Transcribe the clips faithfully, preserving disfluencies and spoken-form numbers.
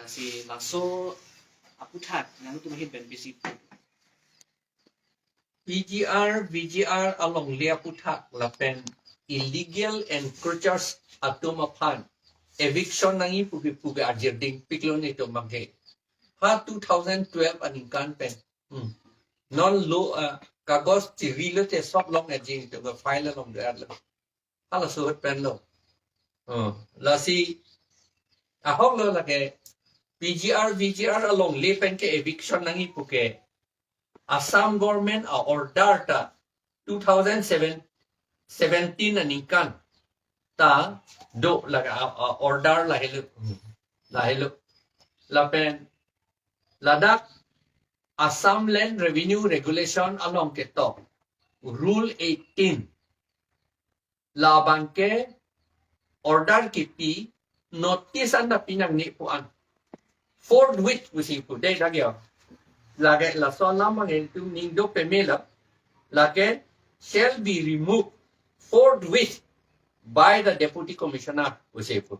Si laso aputhak nangtum ahin pen bisi pu. P G R, V G R alongle aputhak lapen illegal encroachers atum aphan eviction nangji pu ke pu ke ajirding piklo netum abangke. Ha two thousand twelve aningkan pen. Hmm. Non lo, ah, kagos chiri lote sop long ajing to file along de lo. Halaso ahut pen lo. Oh, lasi ahok lo lake P G R, V G R alongle pen ke eviction nangji pu ke Assam government a-order ta two thousand seven, seventeen aningkan ta do lake a, a-order lahelo. Hmm. Lahelo. Lapen ladak Assam Land Revenue Regulation along ketok Rule eighteen. Labangke order kipi notice anta pinangne pu an. Forthwith pusi pu dei dagyo. Lake laso alam abang itum ning do pemela. Lake shall be removed forthwith by the deputy commissioner pusi pu.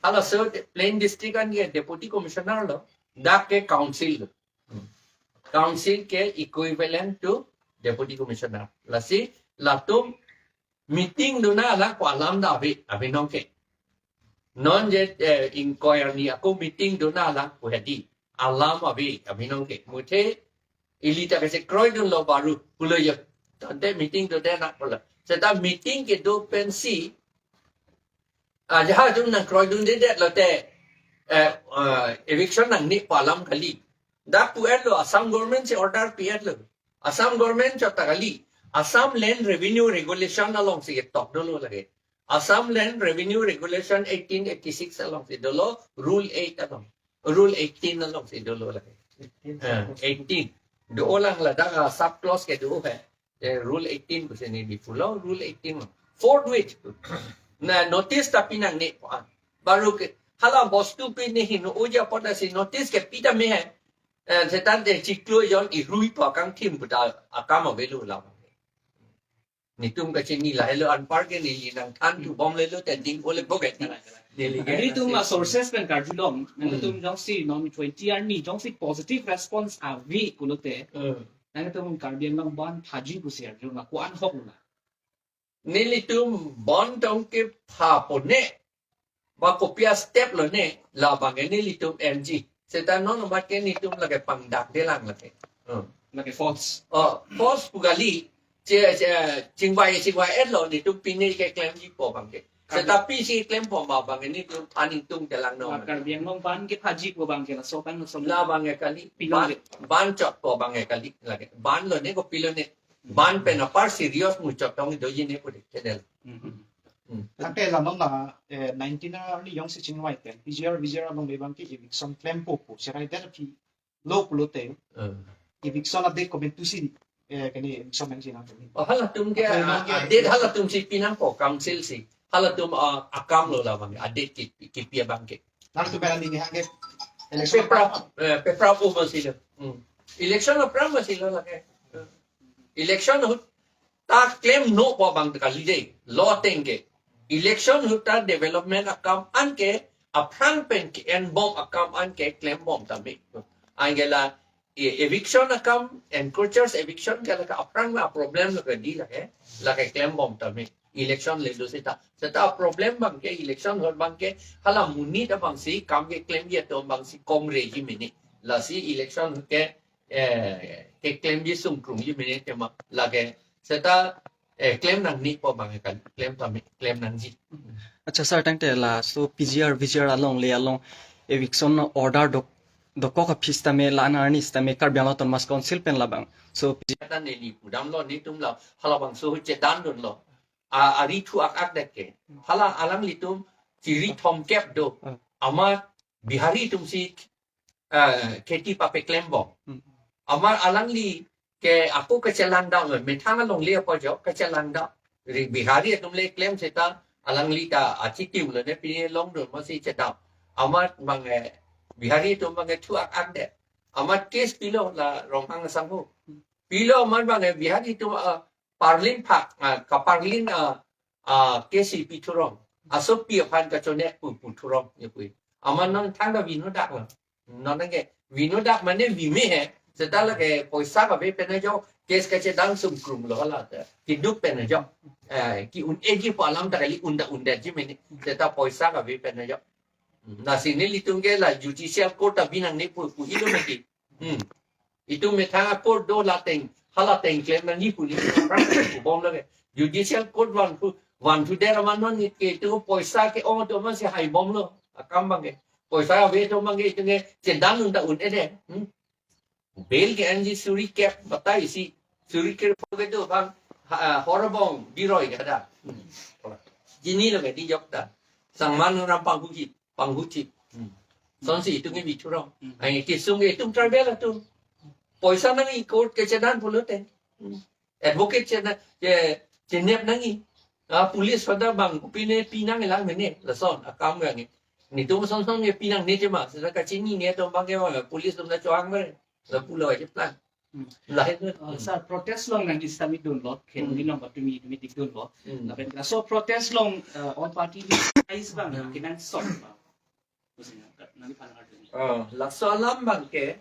Halaso plain district an ke deputy commissioner lo, dak ke council lo. Council ke equivalent to deputy commissioner. Lasi latum meeting dona la ko alam da ave, ave nong ke. Non je, eh, inquiry ako meeting dona la ko hedi. Alam ave, ave nong ke. Muthe ili ta kese kroidun lo baru pulo yo. Tante meeting do de na pulo. Seta meeting kedo pensi, ah, jaha jum nangkroidundedet lote, eh, eh, eviction nangne pu alam kali. Dak pu-etlo, Assam government si order pi-etlo. Assam government chot ta kali. Assam Land Revenue Regulation alongsi ketok dolo lake. Assam Land Revenue Regulation eighteen eighty-six alongsi dolo, Rule eight along. Rule eighteen alongsi dolo lake. Eh, eighteen. Do-olang ladak a sub clause ke do he. Eh, Rule eighteen pusi neli pulo, Rule eighteen lo. Forthwith. Na notice ta pinangne pu an. Baru ke hala bostu pi ne hinu uja pota si notice ke pi tame he. Eh, seta de chiklo jon irui pu akangthim pu ta akam avelo la. Netum kachini lahelo anpar ke neli nangthan thu bom lelo te ding ole boget na. Neli ke nelitum a sources pen karjulong, nangtum jongsi non twenty arni jongsi positive response ave pulote. Hmm. Nangtum Karbi Anglong bandh phaji pusi arjulong, ko-an ahok lo na? Nelitum bandh tong kepha pone. Ba kopi a-step lo ne, labang ke nelitum M G. Seta non amat ke netum lake pangdakdelang lake. Hmm. Lake false. Oh, false pu kali, che, che, chingvai, chingvai-etlo netum pine keklemji pu abangke. Karbi. Seta pisi klempo ma abang netum aning tung telang non. Karbi Anglong bandh kephaji pu abangke laso abang laso. Labang ke kali. Pilo bandh, le. Bandh chot pu abang ke kali. Lake bandh lo ne, kopilo ne. Bandh pen apar serious muchot tong doji ne pu de kedel. Mhm. Hmm. Tangte la non la, eh, nineteen arni jongsi chingvai pen P G R, V G R alongle abangke eviction klempo pu serai der pi lo pulote. Hmm. Eviction a-date komantusi, eh, kene eviction nangji nang kene. Oh, halatum ke, ah, ah, date halatum si pinangpo, council si. Halatum, ah, akam lo labang, a-date ki, kipi abangke. Nangtum berani ni hangke election. Pepra, eh, pepra o masilo. Hmm. Election aphrang masilo lake. Election ahut ta klemno pu abang kali dei. Lo atengke. Election ahut ta development akam anke aphrang pen ke-enbom akam anke klembom tame. Anke la e-, eviction akam, encroachers eviction ke lake aphrang la problem lake di lake, lake klembom tame. Election le do seta. Seta problem abangke, election ahut abangke, hala monit abangsi, kam keklemji atum abangsi komreji mene. Lasi election ke, eh, keklemji sungkrungji mene tema. Lake, seta, eh, klem nangne pu abang kali, klem tame, klem nangji. Acha sir, tangte laso P G R, V G R alongle along eviction order dok, dokok aphi sitame la-an arni sitame Karbi Anglong Autonomous Council pen labang. So, P G R ta neli pudamlo, netum la, halabangso ahut chedandunlo. A, ari thu ak-ak det ke. Hala alanglitum chiri thomkep do. Hmm. Amat Bihari atumsi, eh, kheti papeklembom. Hmm. Amat alangli ke ako kachelangdam, methang alongle apo jo kachelangdam. Ri Bihari atum le klem seta alangli ta achitim lo ne pini longdun masi chedam. Amat abang, eh, Bihari atum abang, eh, thu ak-ak det. Amat case pilo la Ronghang asangho. Pilo amat abang, eh, Bihari atum, ah, parlin phak, ah, kaparlin, ah, ah, case pi thurong. Asopi aphan kachonek pu, pu thurong, ye pu. Amat non thangta vino dak lo. Non ke vino dak mane vime he. Seta lake poisa kave pen ajok, case kachedan sungkrumlo hala ta. Kiduk pen ajok. Eh, ki-un-eji pu alam ta kali, un ta undetji mene. Seta poisa kave pen ajok. Hmm, lasi nelitum ke la judicial court ta binangne pu, pu ilo mati. Hmm. Itum methang a-court do la teng, hala teng klem nangji pu ni, pu bom lake. Judicial court vanthu, vanthudet amat non ni ke itum poisa ke-ong atum amatsi hai bomlo. Akam abang ke. Poisa ave atum abang ke itum ke chedan un ta un-edet. Hmm. Bail ke-enji suri kep batai isi. Suri kep ke do bang, ha, Horobong Biroi ke ada. Hmm. Chinilo ke di jok ta. Sangman ram panghuji, panghuji. Hmm. Sonsi itum ke bithurong. Hmm. Ai kesung ke itum tribal atum. Poisa nangji court kechedan pulote. Hmm. Advocate chedan, che, chenep nangji. Ah, police pada bang, kopine pinang lang mene, lason, akam yang. Nelitum son son ke pinangne chema, seta kachinine atum abang ke bang, police atum ta chohang mene. Lapulo aja plan. Hmm. Lahai tu. Uh, sir, protest along nangji sitame dunlo, khen Hmm. di number tumi, tumi tik dunlo. Hmm. Lapen laso protest along, uh, all party di size bang, Hmm. kenangsot bang. Kosina, kat, nangji phan ngat dun. Oh, laso alam abang ke,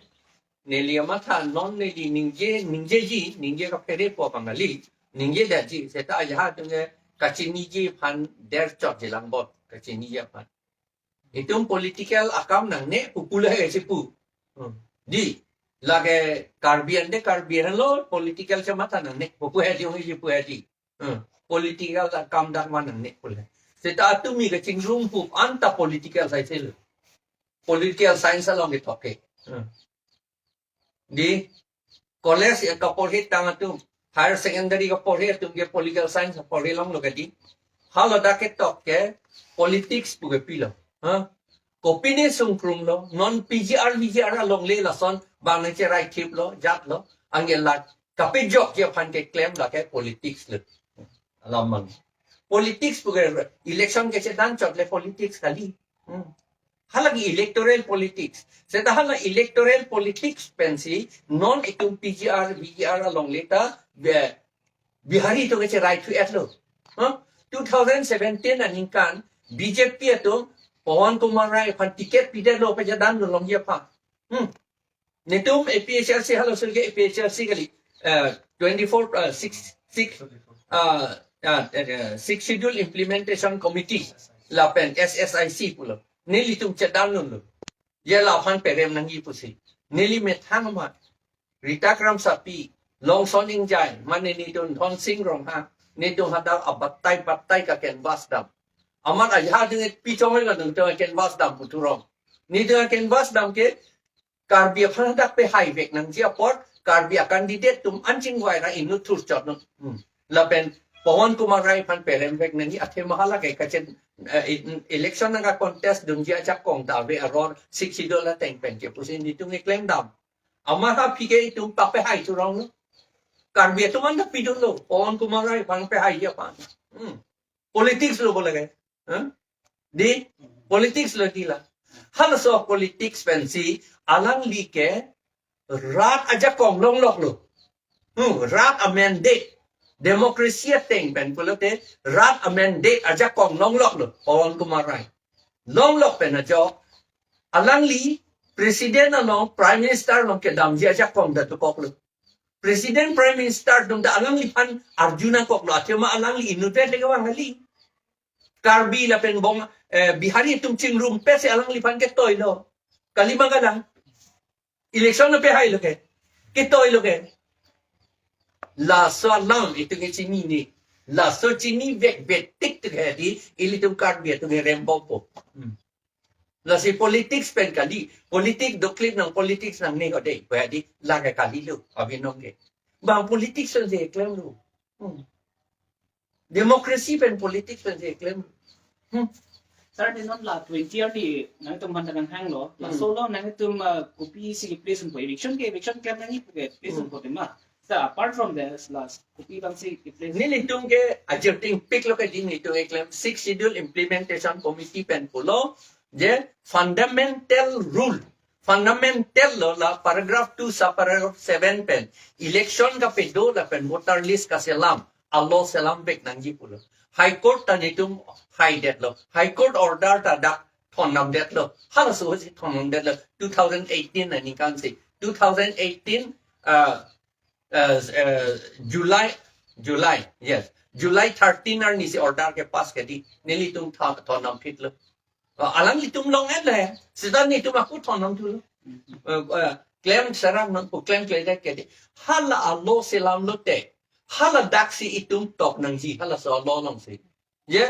neli amatha non neli ningje, ningjeji, ningje kaphere po bang kali, ningjedetji, seta ajahak atum ke kachiniji aphan der chotji lang bot, kachiniji aphan. Itum political akam nangne pu pulo he si pu. Hmm. Di, lake Karbi ante Karbi henlo political chematha nangne pu pu he di, ong ji pu he di. Hmm. Political akam dak ma nangne pu le. Seta atumi kachingrum pu anta political science lo. Political science along kethok ke. Hmm. Di college ya kaporhe tang atum, higher secondary kaporhe atum ke political science porhe longlo ke di. Haladak ketok ke politics pu ke pilo. Ha? Kopine sungkrumlo, non P G R, V G R alongle lason, bang nangcherai thiplo, jatlo, anke la, kapejokji aphan keklem lake politics lo. Alam abang. Politics pu ke election kechedan chot le politics kali. Hmm. Halake electoral politics. Seta hala electoral politics pensi non itum P G R, V G R alongle ta Bi-, Bihari atum kecherai thu-etlo. Huh? Two thousand seventeen aningkan B J P atum Pawan Kumar Rai aphan ticket pidetlo, pejadan lo longji aphan. Hmm. Nelitum A P H L C halaso ke A P H L C kali, uh, twenty-four, uh, six, six, uh, uh, uh, Sixth Schedule Implementation Committee lapen S S I C pulo. Nelitum chedan dunlo. Ya la aphan perem nangji pusi. Neli methang amat. Rita Kramsapi, Longson Ingjai, mane nelitum Dhonsing Ronghang, nelitum hadak abatai batai ka canvass dam. Amat ajahak atum pi chongoi la nelitum canvass dam pu thurong. Nelitum canvass dam ke Karbi aphan hadak pehaivek nangji apot, Karbi a-candidate atum anchingvai ra inut thurchot non. Hmm. Lapen Pawan Kumar Rai aphan peremvek nangji athema halake kachen, eh, in-, election nangka-contest dunji ajakong ta ave aror Sixth Schedule ateng pen ke pusi nelitum keklem dam. Amat aphi ke itum papehai thurong lo. Karbi atum anta pidunlo, Pawan Kumar Rai aphan pehaiji aphan. Hmm. Politics lo bole ke. Huh? Di politics lo di la. Halaso politics pensi alangli ke rat ajakong longloklo. Hmm, rat a-mandate. Democracy ateng pen pulote rat a-mandate ajakong longloklo. Pawan Kumar Rai. Longlok pen ajok. Alangli President along, Prime Minister along kedamji ajakong ta dokoklo. President, Prime Minister atum ta alangliphan arju nangkoklo, athema alangli inutvet le kevang kali. Karbi lapen Bong, eh, Bihari atum chingrumpet si alangliphan ketoilo. Kali ma kalang. Election lo pehailo ke. Ketoilo ke. Laso alam itum ke chinine. Laso chinivek betik tu ke di, ilitum Karbi atum ke rembompo. Hmm. Lasi politics pen kali, politics doklip nang politics nangne ko dei, pu he di, lake kalilo, abinong ke. Bang politics pensi klemlo. Hmm. Democracy pen politics pensi klem. Hmm. Sir, di non la twenty year di nangtum aphan ta nanghanglo, la Hmm. solo nangtum, uh, kopisi replace po, eviction ke eviction klem nangji ke replace Hmm. po tema. So apart from this, last, kopi abangsi replace? Nelitum ke ajirting piklo ke di nelitum keklem Sixth Schedule Implementation Committee pen pulo, je fundamental rule, fundamental lo la paragraph two sub paragraph seven pen, election kapedo lapen voter list kaselam, alo selamvek nangji pulo. High Court ta nelitum haidetlo. High Court order ta dak thonnamdetlo. Halaso si thonnamdetlo. Two thousand eighteen aningkan si. Two thousand eighteen, uh, uh, uh, July, July, yes. July thirteen arni si order kepass ke di. Nelitum tha-, thonnamphitlo. Uh, alanglitum long-et le. Sita netum ako thonnamthulo. Uh, uh, klem serang non pu klemkledet ke di. Hala a-law selam lote. Hala dak si itum tok nangji. Halaso a-law along si. Ye,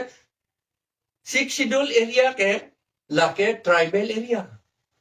Sixth Schedule area ke, lake tribal area.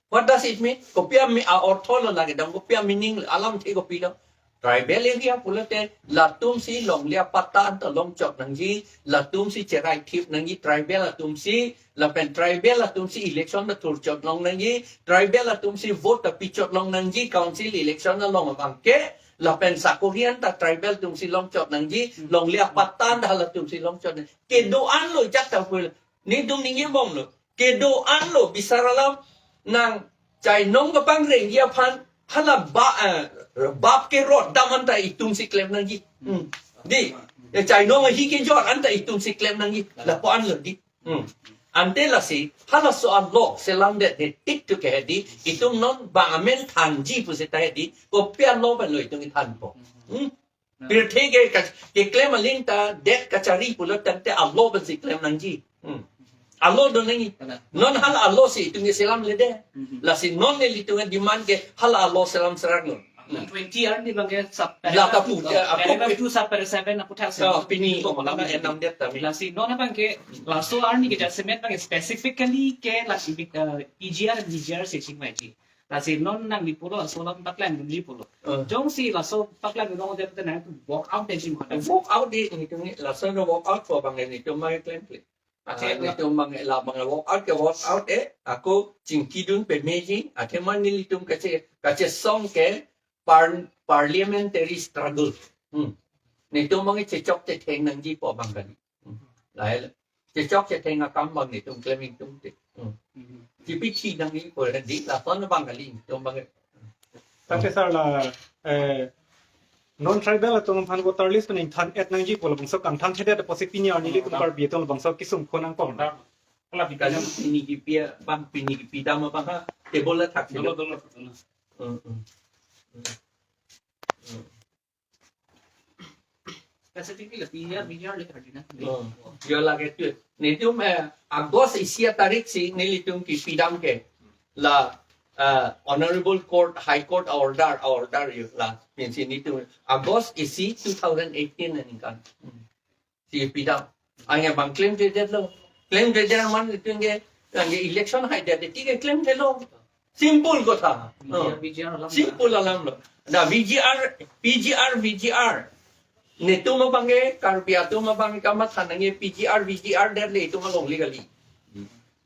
What does it mean? Kopi a-mi-, a-ortho lo lake dam, kopi a-meaning, alamthe kopi lo. Tribal area pulote, latum si longle apatta anta longchot nangji, latum si cherai thip nangji, tribal atum si, lapen tribal atum si election ta thurchot long nangji, tribal atum si vote ta pichot long nangji, council election along abang ke, lapen sakori anta tribal atum si longchot nangji, longle apatta anta halatum si longchot nangji. Kedo-an lo jak ta pul. Netum ningjebomlo. Kedo-an lo bisar alam nang chainong kapangrengji aphan hala ba, eh, bap kerot dam anta itum si klem nangji. Hmm. Di, eh, chainong ahi kejor anta itum si klem nangji. Lapu-an lo di. Hmm. Ante lasi, halaso a-law selamdet he tik tu ke he di, itum non bang amen thanji pusi ta he di, kopi a-law pen lo itum kethanpo. Hmm. Pirthe ke ka-, keklem aling ta det kachari pulo tangte a-law pensi klem nangji. Hmm. A-law do nangji. Kalang. Non hala a-law si itum ke selamledet. Mhm. Lasi non nelitum demand ke hala a-law selam serang non. Hmm. Twenty arni abang ke sub La paragraph, kapu, uh, ya, ako paragraph pi- two sub paragraph seven aputhak si. Oh, pini ko malam enam dia tami. Lasi non abang ke laso arni ke judgment abang ke specifically ke lasi, uh, P G R, V G R si chingvaiji. Lasi non nangli pulo laso alam paklang dunji pulo. Eh. Jongsi laso paklang dunde te nang walk out dunji ma? Walk out di netum ni, laso no walk out ko abang netum abang klemkle. Ache, ah, netum abang la abang walk out ke walk out, eh, ako chingkidun pemeji, athema nelitum kache, kachesong ke par-, parliamentary struggle. Hmm. Netum abang chechok chetheng nangjipo abang kali. Hmm. Lahai le. Chechok chetheng akam abang netum klem ingtungte. Hmm. Hmm. Chipi thi nangji ko di lason abang kali netum abang. Tangte sir la, eh, non tribal atum aphan voter list pen ingthan-et nangji pu labangso kangthanthedet apotsi pini arni nelitum Karbi atum labangso kesung ko nangkok. Hala bika Kali pini kipi abang, pini kipi dam abang ha table athak si. Dolo, dolo, dolo. Hmm, hmm. Hmm. Hmm. Specifically, P G R, P G R le kardinal. Oh, yo lage tu. Netum, eh, August isi atarik si nelitum kipi dam ke. La, eh, Honorable Court, High Court order, order yo la. Pensi netum August isi two thousand eighteen aningkan. Hmm. Si pi dam. Anke abang klemkledetlo. Klemkledet man netum ke, anke election haidet tik ke klemkledetlo. Simple kotha. P G R, Oh. P G R alam. Simple alam lo. Na V G R, P G R, V G R. Netum abang ke, Karbi atum abang ke kamatha nangji P G R, V G R det le itum alongle kali.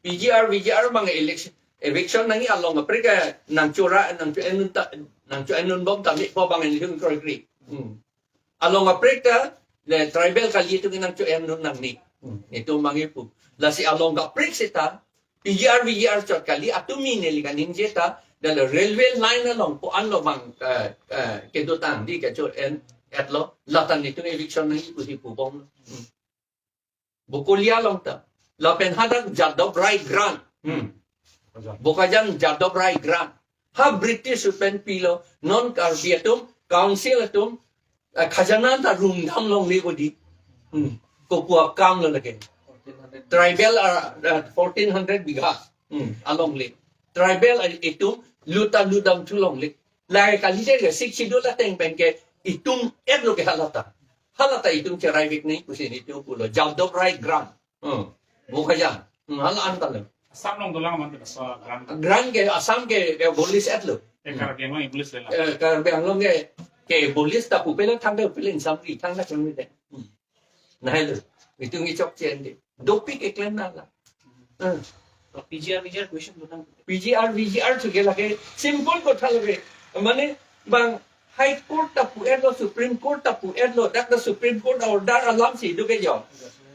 P G R, V G R abang election, eviction nangji along kaprek ke nangchora, nangcho-en nun ta, nangcho-en nun bom tame ko abang election kori kri. Hmm. Along kaprek ta, le tribal kali itum nangcho-en nun nangne. Hmm. Itum abang ipu. Lasi along kaprek seta, P G R, V G R chot kali, atumi neli kaningje ta, dala railway line along pu-an lo abang, eh, eh, kedotang di kacho-en-etlo, lata netum eviction nangji pusi pubom. Hmm. Bokolia along ta. Lapen hadak Jadab Rai Grant. Hmm. Bokajan Jadab Rai Grant. Ha British pen pilo, non Karbi atum, council atum, eh, khajana ta rungdam longle ko di. Hmm. Kopi akam lo lake. Tribal, ah, ah, fourteen hundred bighas. Hmm. Alongle. Tribal, eh, itum lut ta lutdamthu longle. Lahai kalidet ke Sixth Schedule ateng pen ke itum-et lo ke halata. Halata itum cheraivek nangji pusi netum pulo. Jadab Rai Grant. Hmm. Bokajan. Hmm, hala-an ta lo. Assam along dolang man kita so grant. Grant ke Assam ke, ke abolish-etlo. Eh, Karbi Anglong abolish lela. Eh, Karbi Anglong ke, ke abolish ta pupelo thangte pupelo Assam ri thangta kami de. Hmm. Lahai lo. Itum nangchokche-en de. Dopik keklem nanglang. Hmm. P G R, V G R question dotang. P G R, V G R suge lake simple kotha lake. Mane bang High Court ta pu-etlo, Supreme Court ta pu-etlo, dak ta Supreme Court order alam si do ke jo.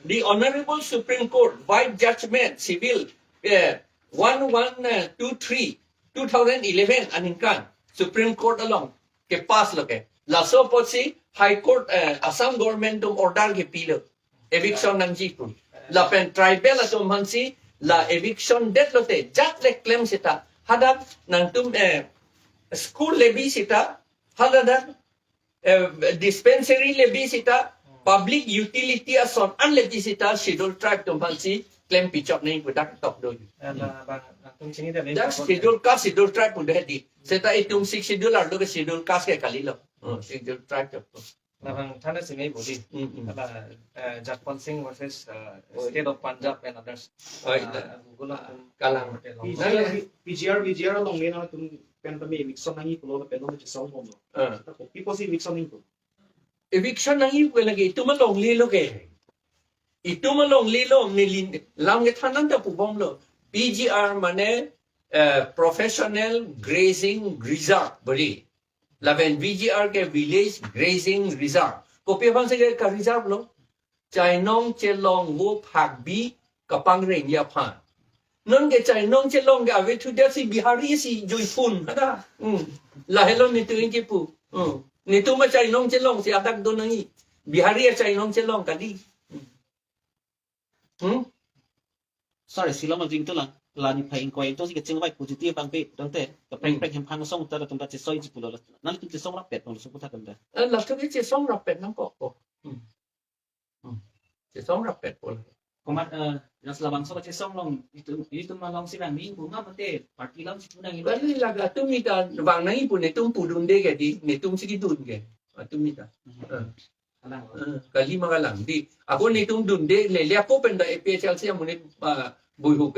The Honorable Supreme Court by judgment civil, eh, one one two three, two thousand eleven aningkan Supreme Court along kepass lo ke. Laso apotsi High Court, eh, Assam government atum order kepilo. Eviction nangji pu. Lapen tribal atum aphansi La eviction det lote, jat le klem seta. Hadak nangtum, eh, school levy seta, hadak, eh, dispensary levy seta, public utility ason an levy seta, Schedule Tribe atum aphansi klem pichot nangji pu dak tok do. Ala bang, nangtum chini da. Dak Schedule Caste, Schedule Tribe pu do hedi. Seta itum Sixth Schedule arlo ke Schedule Caste ke kalilo. Oh, Schedule Tribe atum. Labang thangnat si me bodi. Mm, mm. Ala, eh, Jagpal Singh versus, eh, Oh, State of Punjab and others. Oh, Ah, ita. Google Ah, atum kalang. Hotel P G R, P G R, P G R along nangtum pen tame eviction nangji pulo, pen tame chesong bomlo. Ah. Seta kopi apotsi eviction nangji pu? Eviction nangji pu lake itum alonglelo ke. Itum alonglelo, neli lam kethan nangta pubomlo. P G R mane, eh, Professional Grazing Reserve bodi. Lapen V G R ke Village Grazing Reserve. Kopi aphansi ke ka-reserve lo? Chainong chelong vo phakbi kapangrengji aphan. Non ke chainong chelong ke avethu det si Bihari si juifun. Ada. Hmm. Lahelo netum ingki pu. Hmm. Netum ma chainong chelong si adak do nangji. Bihari achainong chelong kali. Hmm. Hmm? Sorry, silom ajing tulang. La niphai ingkoi ingtong si kecheng vai puji ti bang pe, tangte, kaprek Hmm. prek hem phang song ta, tangte chesoi ji pulo la. Nangtum chesong rapet, tong song puthak tangte. Eh, latum ke chesong rapet nangkok ko. Hmm. Hmm. Chesong rapet pul. Komat, eh, jas labangso kachesong along, itum, itum along si bang ni, bunga mate, party along si punang ini. Bali laga atum ita, bang nangji pu netum pudunde ke di, netum si kidun ke. Atum ita. Hmm. Eh. Kalang. Eh, kali ma kalang. Di, ako netum dunde, lele ako pen da A P H L C amonit, ah, buihup